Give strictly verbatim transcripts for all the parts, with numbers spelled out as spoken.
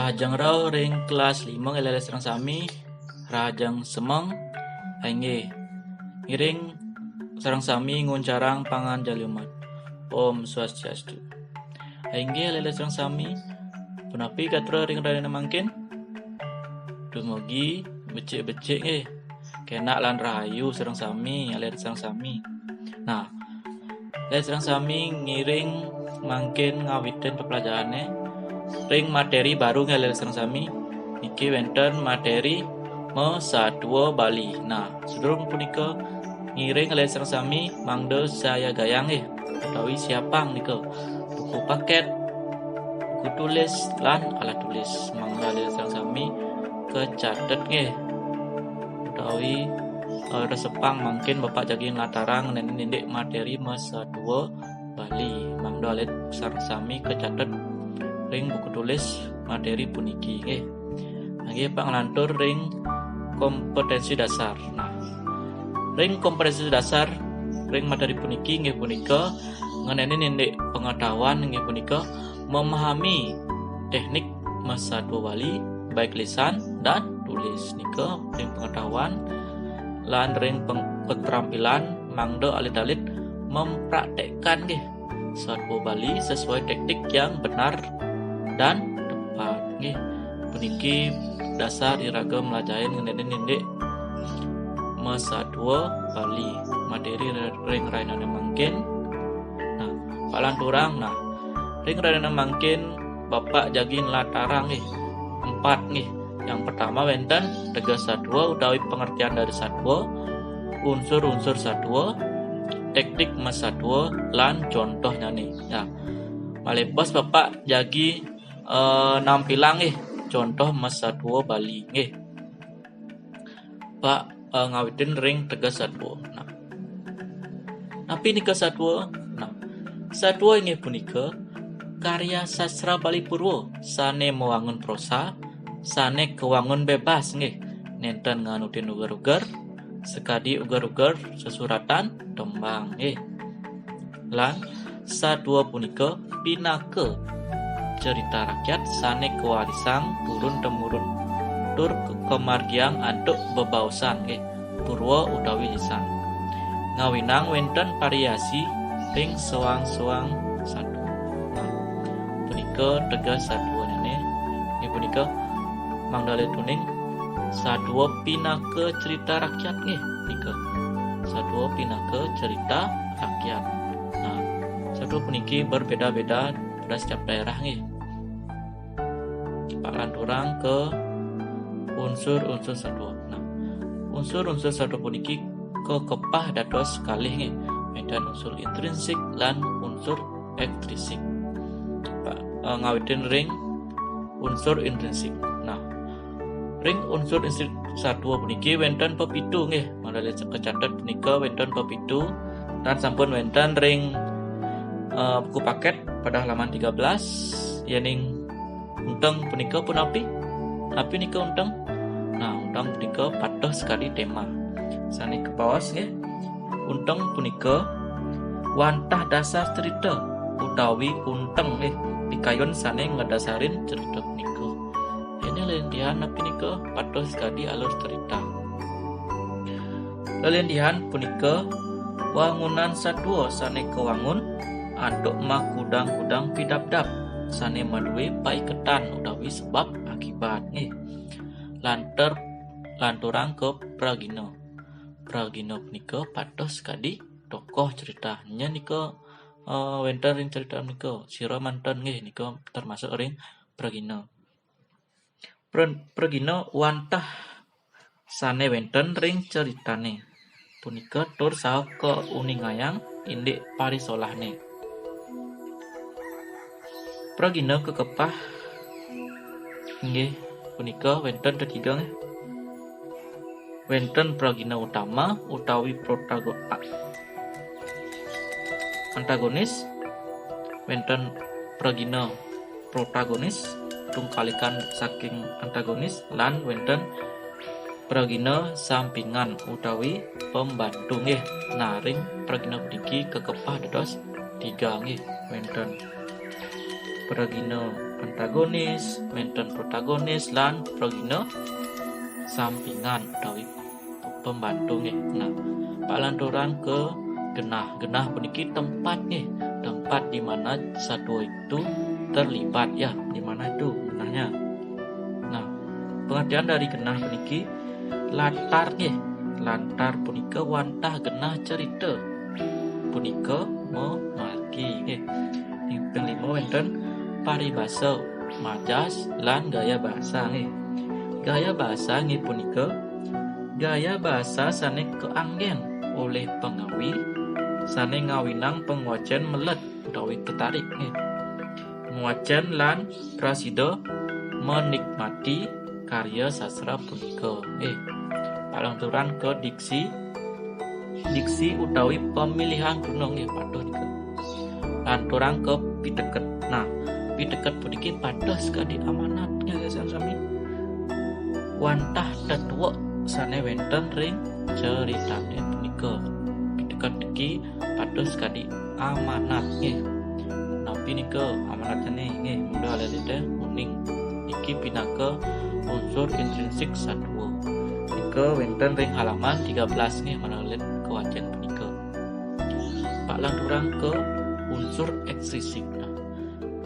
Rahajeng rauh ring kelas lima, alit-alit sareng sami rahajeng semeng. Inggih. Ngiring sareng sami nguncarang panganjali umat. Om Swastiastu. Inggih, alit-alit sareng sami, punapi gatra ring rahina mangkin? Dumugi becik-becik nggih. Kenak lan rahayu sareng sami, alit-alit sareng sami. Nah, alit-alit sareng sami, ngiring mangkin ngawitin peplajarane ring materi baru nggih, alit-alit sareng sami. Niki wenten materi masatua Bali. Nah, sadurung punika, ngiring alit-alit sareng sami mangda sayagayang nggih utawi siapang nika buku paket, buku tulis, lan alat tulis. Mangda alit-alit sareng sami kacatet nggih utawi, eh, resepang mangkin Bapak jagi nlatarang ngenenin indik materi masatua Bali. Mangda alit sareng sami kacatet ring buku tulis materi puniki nggih. Nggih, panglantur ring kompetensi dasar. Nah, ring kompetensi dasar ring materi puniki nggih punika ngenenin indik pengetahuan nggih punika memahami teknik masatua Bali, baik lisan dan tulis nika ring pengetahuan lan ring peng-, keterampilan mangda alit-alit mempraktekkan nggih satua Bali sesuai teknik yang benar dan tepat nggih. Puniki dasar iraga mlajahin ngenenin indik masatua Bali. Materi ring rahinane mangkin. Nah, palanturang, nah, ring rahinane mangkin Bapak jagi nlatarang nggih empat nggih. Yang pertama wenten teges satua utawi pengertian dari satua, unsur-unsur satua, teknik masatua, lan contohnane. Nah, malih bos Bapak jagi, eh, nampilang nggih contoh masatua Bali nggih. Pak, eh, ngawitin ring teges satua. Nah, napi nika satua? Nah, satua inggih punika karya sastra Bali Purwa sane mawangun prosa, sane kawangun bebas nggih, nenten nganutin uger-uger, sakadi uger-uger sesuratan tembang nggih. Lan satua punika pinaka cerita rakyat sane kawarisang turun temurun tur ke-, kamargiang antuk bebaosan nggih, purwa utawi lisan. Ngawinang wenten variasi ring soang-soang satua. Nah, punika teges satuanane, inggih punika mangda alit uning satua pinaka cerita rakyat nggih, nika. Satua pinaka cerita rakyat. Nah, satua puniki berbeda-beda pada setiap daerah nggih. Pak lanturang ke unsur-unsur satua. Nah, unsur-unsur satua puniki kakepah dados kalih nggih. Wenten unsur intrinsik lan unsur ekstrinsik. Pak, eh, ngawitin ring unsur intrinsik. Nah, ring unsur intrinsik satua puniki wenten pepitu nggih. Mangda alit kacatet punika wenten pepitu lan sampun wenten ring, eh, buku paket pada halaman tiga belas. Yening unteng punika punapi? Napi nika unteng? Nah, unteng punika patuh sakadi tema. Sane kabaos nggih. Unteng punika wantah dasar cerita utawi unteng nggih, pikayun sane ngadasarin cerita punika. Dene lelintihan napi nika patuh sakadi alur cerita. Lelintihan punika wangunan satua sane kawangun antuk makudang-kudang pidabdab sane madue paiketan utawi sebab akibat nggih. Lantur, lanturang ke pragina. Pragina punika patuh sakadi tokoh cerita. Nya nika, eh, wenten ring cerita nika. Sira manten nggih nika termasuk ring pragina. Pre-, pragina wantah sane wenten ring ceritane punika tur saha kauningayang indik parisolahne. Pragina kakepah inggih punika wenten tetiga nggih. Wenten pragina utama utawi protago-, a-, antagonis, wenten pragina protagonis, tungkalikan saking antagonis, lan wenten pragina sampingan utawi pembantu nggih. Nah, ring pragina puniki kakepah dados tiga nggih. Wenten pragina antagonis, wénten protagonis lan pragina sampingan utawi pembantu nggih. Nah, palanturan ke genah. Genah puniki tempat nggih, tempat di mana satua itu terlibat ya, di mana itu genahnya. Nah, pengertian dari genah puniki latar nggih. Latar punika wantah genah cerita. Punika mamargi nggih. Ing ping lima wénten paribasa majas lan gaya basa nggih. Gaya basa nggih punika gaya basa sané kaanggén olih pangawi sané ngawinang pangwacén meled utawi tertarik nggih. Ngwacén lan prasida menikmati karya sastra punika nggih. Palanturan ke diksi, diksi utawi pemilihan kruna nggih patuh nika. Lanturang ke piteket. Nah, piteket puniki patuh sakadi amanat nggih sami. Wantah tetuek sané wénten ring caritané punika. Piteket niki patuh sakadi amanat nggih. Napi nika amanatné nggih? Mangda alit-alité uning. Niki pinaka unsur intrinsik satua. Nika wénten ring halaman tiga belas nggih, mangda alit kawacén punika. Palanturang ke unsur éksplisit. Nah,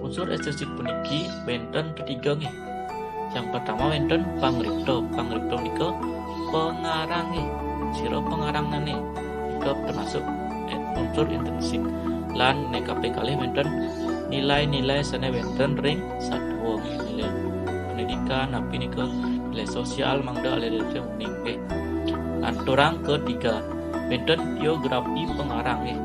unsur éksplisit puniki wénten tetiga nggih. Yang pertama wénten pangripta. Pangripta nika pangarang nggih. Sira pangarangné nika termasuk, eh, unsur intrinsik. Lan nek kaping kalih wénten nilai-nilai sané wénten ring satua nggih. Nilai pendidikan, napi nika nilai sosial, mangda alit-alité uning nggih. Lanturang ketiga, wénten biografi pengarang nggih.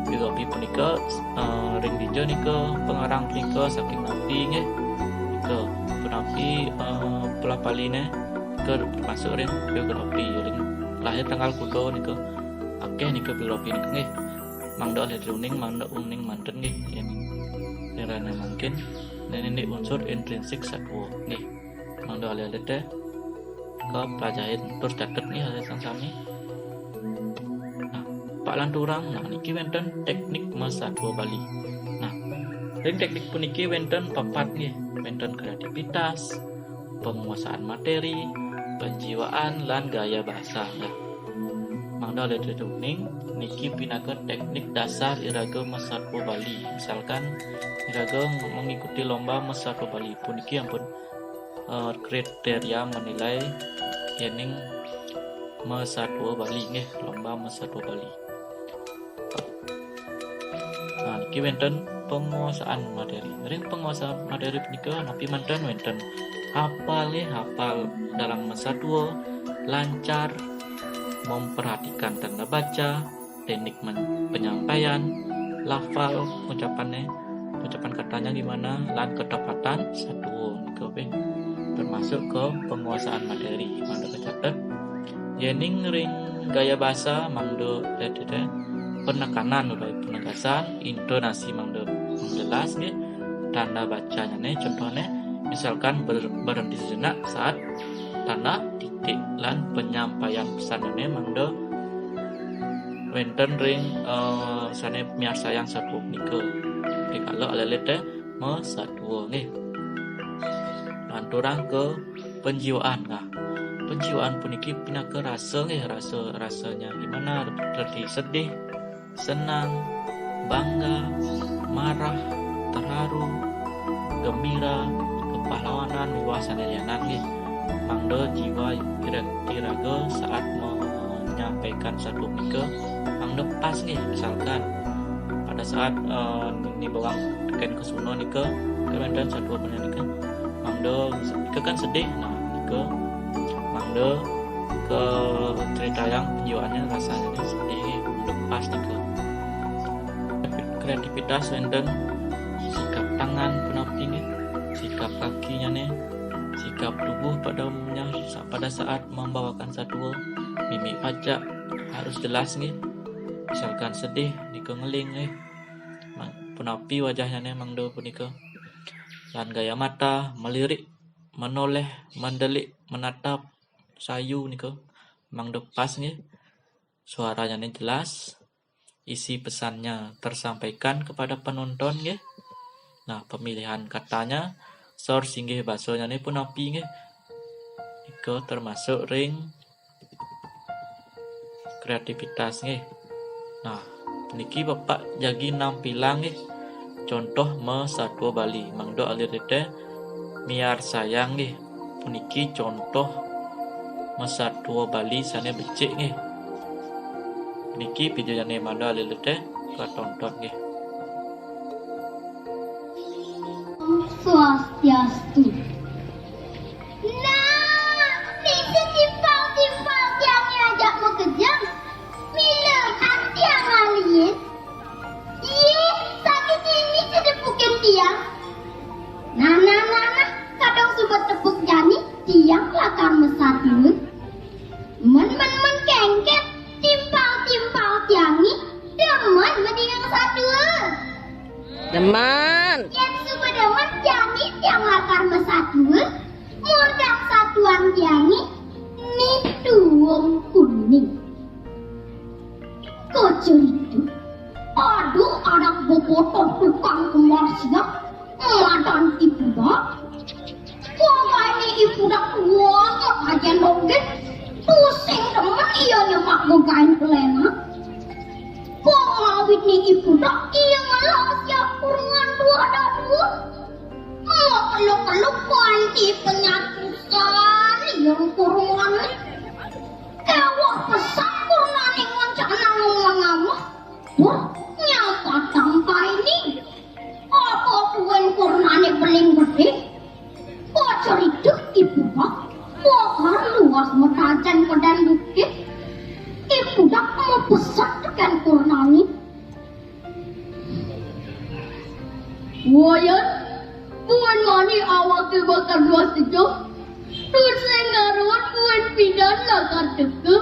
Biografi punika, eh, ring dija nika pengarang punika saking napi nggih. Nika punapi, eh, pelapaliné nika termasuk ring biografi ring lahir tanggal kuda nika. Akéh nika biografi nika nggih. Mangda alit uning, mangda uning manten nggih. Yén nirana mangkin, nini unsur intrinsik satua nggih. Mangda alit-alité kaplajahin tur catet nggih alit sami. Nah, palanturang, nah niki wénten teknik masatua Bali. Nah, ring teknik puniki wénten papat nggih, wénten kreativitas, penguasaan materi, penjiwaan, lan gaya basa. Nah, mangda alit-alité uning, niki pinaka teknik dasar iraga masatua Bali. Misalkan iraga mengikuti lomba masatua Bali, puniki ampun eh, kriteria menilai yéning masatua Bali nggih, lomba masatua Bali. Nah, niki wénten penguasaan materi. Ring penguasaan materi punika napi manten wénten hafal nggih, hafal dalang masatua, lancar memperhatikan tanda baca, teknik men-, penyampaian, lafal ucapannya, ucapan katanya gimana, lan ketepatan satua nika nggih. Termasuk ke penguasaan materi, mangda kacatet. Yéning ring gaya basa mangda alit-alité penekanan utawi penegasan, intonasi mangda jelas nggih. Tanda bacanya nih contohnya misalkan ber-, berhenti sejenak saat tanda titik lan penyampaian pesannya mangda wénten ring, eh, sané miarsayang satua punika. Rikala alit-alité masatua nggih. Lanturang ke penjiwaan. Nah, penjiwaan puniki pinaka rasa nggih, rasa, rasanya gimana? Seperti sedih, senang, bangga, marah, terharu, gembira, kepahlawanan, miwah sané lianan nggih. Mangda jiwa ira-, iraga saat menyampaikan satua punika mangda pas nggih. Misalkan pada saat, eh, nibawang tekén kesuna nika, kawénten satua punika mangda nika kan sedih, nah nika mangda kacritayang penjiwaannya rasanya sedih, mangda pas nika. Kreativitas wénten sikap tangan punapi nggih, sikap kakinya nih, sikap tubuh pada umumnya sa-, pada saat membawakan satua, mimik pacak harus jelas nggih. Misalkan sedih nika ngeling nggih. Ma-, punapi wajahnya nih mangda punika. Lan gaya mata, melirik, menoleh, mendelik, menatap, sayu nika mangda pas nggih. Suaranya nih jelas, isi pesannya tersampaikan kepada penonton nggih. Nah, pemilihan katanya sor singgih basonyané punapi nggih? Nika termasuk ring kreativitas nggih. Nah, niki Bapak jagi nampilang nggih contoh masatua Bali. Mangda alit-alité miarsayang nggih. Puniki contoh masatua Bali sané becik nggih. Niki vidéoné, mangda alit-alité katonton nggih. Swastiastu. Nah, nih sing timpal-timpal tiangé ajak makejang. Milehan tiang ngalihin. Yé, sakit ini cedepukin tiang. Nah, nah, nah, nah, kadang suba tepuk jani, tiang lakar masatua. Men, men, men kéngkén, timpal-timpal tiangé, demen mendingan satua. Demen. Yén suba demen jani tiang lakar masatua, murdan satuan tiangé Ni Tuung Kuning. Kacerita, ada anak bebotoh tukang kembar siap, madan I Pudak. Pokokné I Pudak banget ajén dogén, tusing demen ia nyemak gegaén klenak. Pengawitné I Pudak ia ngelah siap kurungan dua dadua. Ngekeluk-keluk kanti penyatusan ia kurungané. Kéweh pesan kurnané ngoncanang ngawah. Wah, nyapatang kaini. Apa buin kurnané beling gedé? Kacerita I Pudak, bokor luas matajen medén bukit. I Pudak mapesan tekén kurnané. Wah, yan, buin mani awaké bakal luas ijo. Tusing ngaruan buin pidan lakar teka.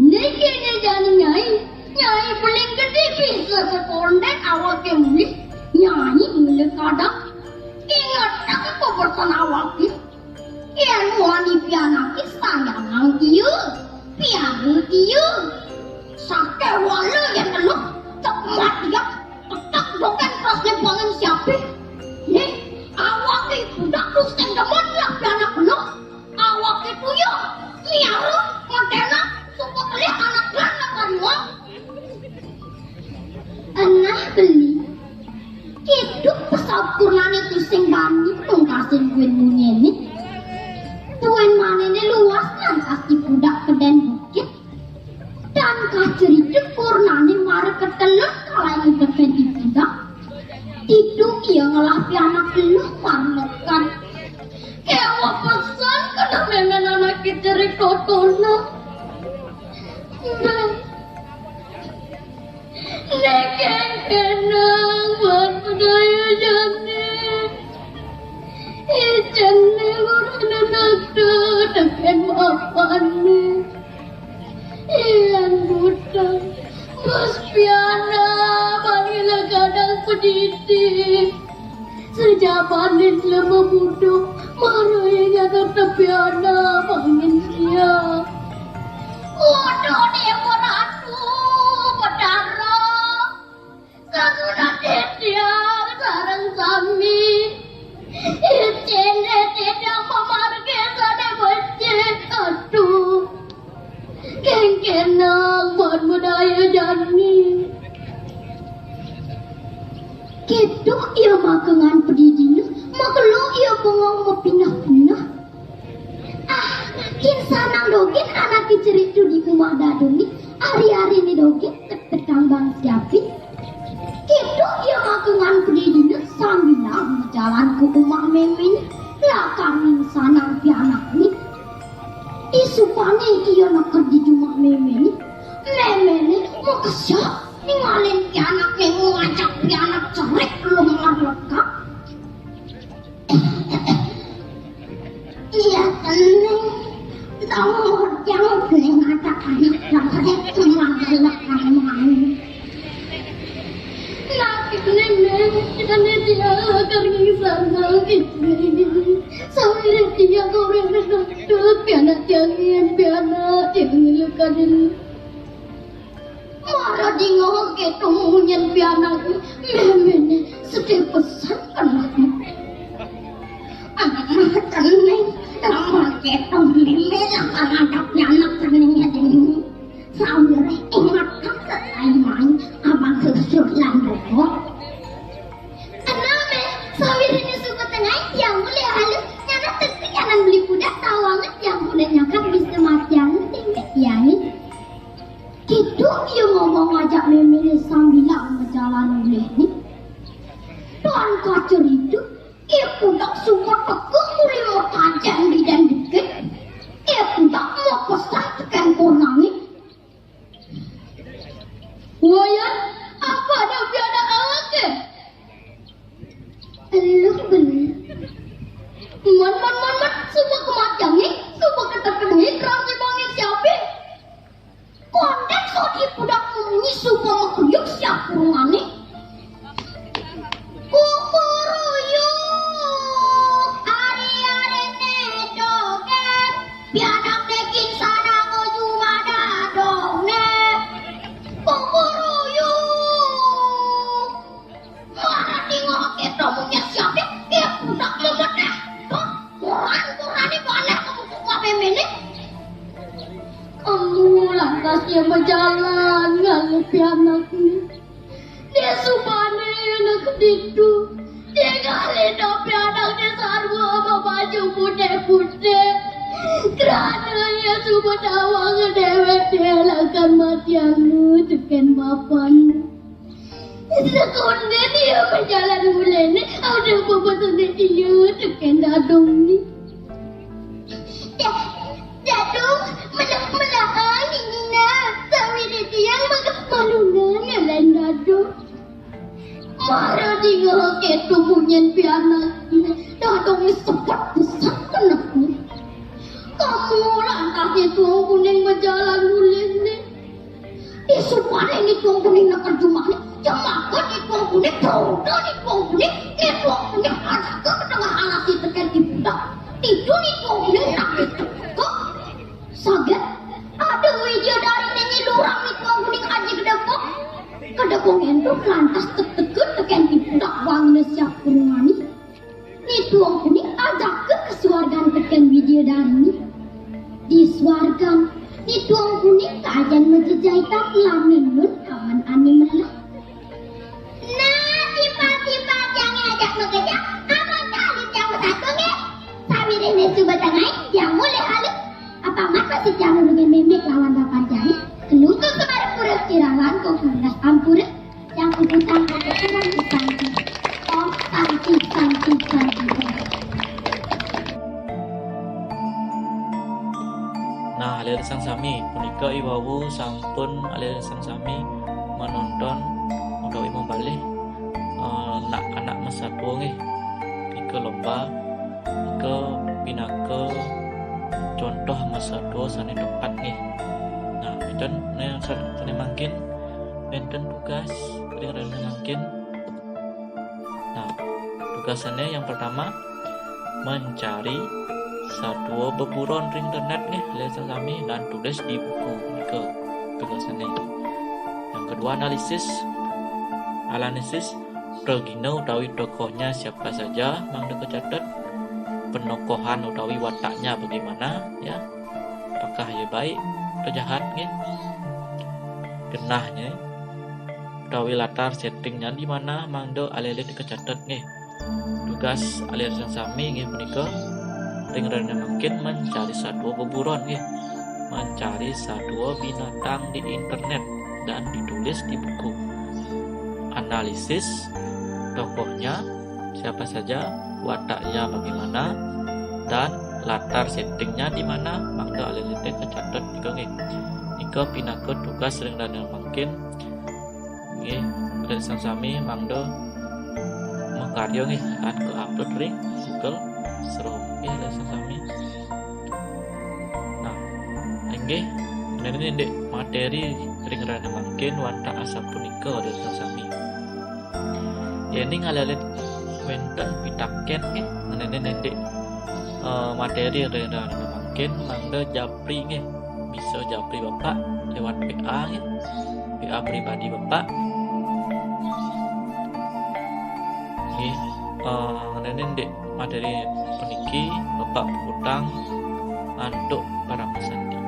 Niki né jani Nyai, Nyai beling gedé bisa sakondén awaké mulih. Nyai mulih kadang ingetang pepesan awaké. Yén wani pianaké sayangang ia, piara ia. Sakéwala yén eluh, cekmat ia, petek dogén prasné pangen siapé. Nih, awaké I Pudak tusing demen lah pianak eluh. Awaké tuyuh, miara, ngedenak, suba kelih anak lan nang. Nah, beli. Kéto pesan kurnané tusing bani nungkasin buin munyiné. Buin maniné luas nang I Pudak kedén bukit. Tan kacerita kurnané mara ketelun kalahin tekén I Pudak. Ditu ia ngelah pianak eluh mara neked. Kéweh pesan kadén mémén anaké cerik totonan. Nah. Né kéngkénang buat budaya jani. Icén né ora neked tekén bapané. Yén buta, bes pianak, manila kadang padidi. Sajabanin lemah muda, mara ia nyana tepiana mangin sia. Waduh, Déwa Ratu, Betara, sasunat titiang sareng sami. Icén titiang pamargi sané becik, aduh. Kéngkénang ban budaya jani. Kéto ia makengan padidiné, makelo ia bengong mapineh-pineh. Ah, kin sanang dogén anaké cerik to di umah daduné, ari-ariné dogén tektekang bang siapin. Kéto ia makengan padidiné sambilang majalan ka umah méméné, lakar ngingsanang pianakné. Isupané ia neked di jumah méméné, méméné makesiab ningalin pianakné ngajak pianak cerik lumelar lekak. Ia kéné, tong mojang beling ada anak cerik lumelar lekak. Nah, kéné, Mé, kéné tiang lakar ngingsanang Icén. Sawiréh tiang koreng renutuk, pianak tiangé, pianak tiangé lekadin. Mara dingehang kéto munyin pianak, méméné sedih Pesan keneh. Amah keneh, lamah kéto mémé lakar ngadep anak kenehné déngé. Sawiréh inget ka selain main abang susur lan rokok. Keneh, Mé, sawiréh suba tengah, tiang mulih alus, nyana tengkek anak beli pudak, tawangan tiang pudak nyakat bisa matian tingkek tiangé. Kéto ia ngomong ajak méméné sambilang majalan mulihné. Tan kacerita, ia pudak suba teka mulih matajén di dén bukit. Ia pudak mapesan tekén kurnangé. Wayan, apa ada pianak awaké? Eluh beli. Mon, mon, mon, mon, suba kematian, suba ketepen, terang si bangé siapé. Kondén sodi pudak munyi suba makuyuk siap kurungané. Kukuruyuk, ari-ariné dogén, pianak dékin sadang jumadadongné. Kukuruyuk. Marani ngoké tomunya siapé, ya pudak memedah. Tuh, kuran-kurani balik ke buku K P M ini. Kamu lantas ya berjalan ngalih pianakné. Dia subané anak ditu. Dia ngalih pianakné sarwa ama baju putih-putih. Krana ia suba tawang déwék dia lakar matian tekén bapané. Sakondén ia berjalan mulihné, ada bebetén ia tekén dadongné. Da-, dadong, melah-melahan nini nah, sawiréh tiang mangga malungan ngalahin dadong. Mara dingehé kéto munyin pianakné, dadongné sebet pesan kenehné. Kamu lantas Ni Tuang Kuning berjalan mulihné. Disubané Ni Tuang Kuning neked jumahné, jemaka Ni Tuang Kuning, dodo Ni Tuang Kuning, Ni Tuang Kuning ajaka ka tengah alasé tekén i pudak. Ditu Ni Tuang Kuning lagi teka. Saget, ada widya dari nini lurang Ni Tuang Kuning aji gedebok. Gedebok éntuk lantas teka tekén i pudak wanginé siap kurungané. Ni Tuang Kuning ajaka ka suargan tekén widya dariné. Di suargan, Ni Tuang Kuning kaajan majejaitan lamin nun awan ané melah. Nah, timpal-timpal tiangé ajak makejang, amun kali tiang besatung, nggih. Sawiréh suba tengah, tiang mulih alus. Apa mat masih tiang nulungin mémé lawan bapan tiangé? Kelungkung kemari pura kirawan kok cerdas ampura. Yang puputang ada kurang disanti. Oh, santi, santi, santi. Nah, alit-alit sareng sami, punika i wau sampun alit-alit sareng sami manonton utawi mabalih, eh, nak anak masatua nggih. Nika lomba, nika pinaka contoh masatua sané tepat nggih. Nah, wénten, nah, sané mangkin wénten tugas ring rahina mangkin. Nah, tugasané yang pertama, mencari satua beburon ring internet nggih, alit-alit sareng sami, dan tulis di buku nika tugasané. Yang kedua, analisis. Analisis pragina utawi tokohnya siapa saja mangda kacatet, penokohan utawi wataknya bagaimana, ya. Apakah ia baik atau jahat nggih? Genahnya utawi latar settingnya di mana mangda alit-alit kacatet nggih. Tugas alit-alit sareng sami nggih punika ring rahina mangkin mencari satua beburon nggih. Mencari satua binatang di internet dan ditulis di buku. Analisis tokohnya, siapa saja, wataknya bagaimana, dan latar settingnya di mana, mangda alit-alit kacatet nika nggih. Nika pinaka tugas ring rahina mangkin. Nggih, alit-alit sareng sami mangda makarya nggih, lan ka-upload ring Google Chrome. Nggih, alit-alit sareng sami. Nah, inggih, menawi indik materi ring rahina mangkin wantah asapunika, alit-alit sareng sami. Yéning alit-alit wénten pitakén nggih, menawi indik, eh, materi ring rahina mangkin mangda japri nggih. Bisa japri Bapak lewat W A nggih. W A pribadi Bapak. Nggih, eh, ngenani ndeq materi puniki, Bapak peputang antuk parama santi.